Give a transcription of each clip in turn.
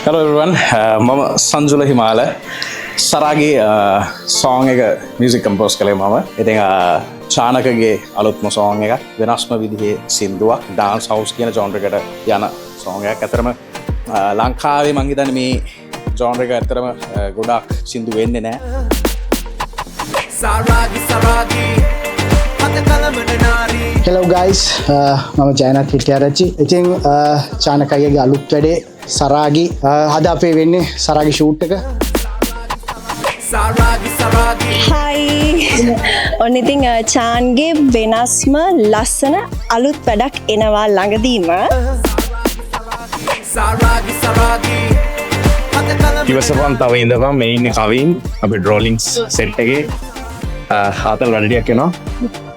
Hello everyone. මම සංජුල හිමාල. සරාගේ සෝං එක music compose කළේ මම. ඉතින් චානකගේ අලුත්ම සෝං එකක්, වෙනස්ම විදිහේ සින්දුවක්, ඩාන්ස් හවුස් කියන ජෝන්ර් එකට යන සෝං එකක්. ඇත්තටම ලංකාවේ මං හිතන්නේ මේ ජෝන්ර් එක ඇත්තටම ගොඩාක් සින්දු වෙන්නේ නෑ. සරාගි සරාගි හත කලමන නාරී. Hello guys, මම ජයනත් හිටියාරච්චි. ඉතින් චානක අයියාගේ අලුත් වැඩේ සරාගි. අද අපේ වෙන්නේ සරාගි ෂූට් එක. සරාගි සරාගි. හයි, ඔන්න ඉතින් චාන්ගේ වෙනස්ම ලස්සන අලුත් වැඩක් එනවා ළඟදීම. සරාගි සරාගි හත කලමන. ඉවසපන්, තව ඉඳපන්. මේ ඉන්නේ කවින්, අපි ඩ්‍රෝලින්ග්ස් සෙට් එකේ ආතල් වැඩ ටිකක් එනවා.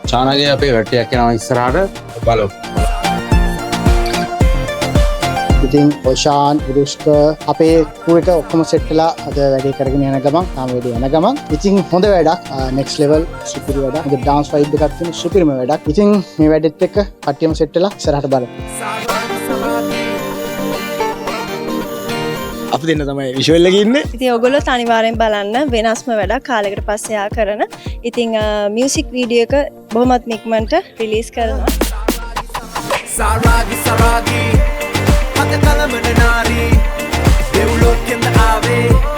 චානගේ අපේ වැටයක් එනවා ඉස්සරහට, බලමු. ඉතින් ඔෂාන්, විරුෂ්ක, අපේ ක්‍රූ එක ඔක්කොම සෙට් වෙලා අද වැඩේ කරගෙන යන ගමන්, තාම වැඩේ යන ගමන්. ඉතින් හොඳ වැඩක්, නෙක්ස්ට් ලෙවල් සුපිරි වැඩක්. හොඳ ඩාන්ස් වයිබ් එකක් තියෙන සුපිරිම වැඩක්. ඉතින් මේ වැඩෙත් එක්ක කට්ටියම සෙට් වෙලා ඉස්සරහට බලමු. සරාගි සරාගි. අපි දෙන්න තමයි විෂුවල් එකේ ඉන්නේ. ඉතින් ඔයගොල්ලොත් අනිවාර්යෙන් බලන්න, වෙනස්ම වැඩක් කාලයකට පස්සේ ආ කරන. ඉතින් මියුසික් වීඩියෝ එක බොහොමත්ම ඉක්මනට රිලීස් කරනවා. සරාගි සරාගි හත කලමන නාරී දෙව්ලොකෙන්ද ආවේ.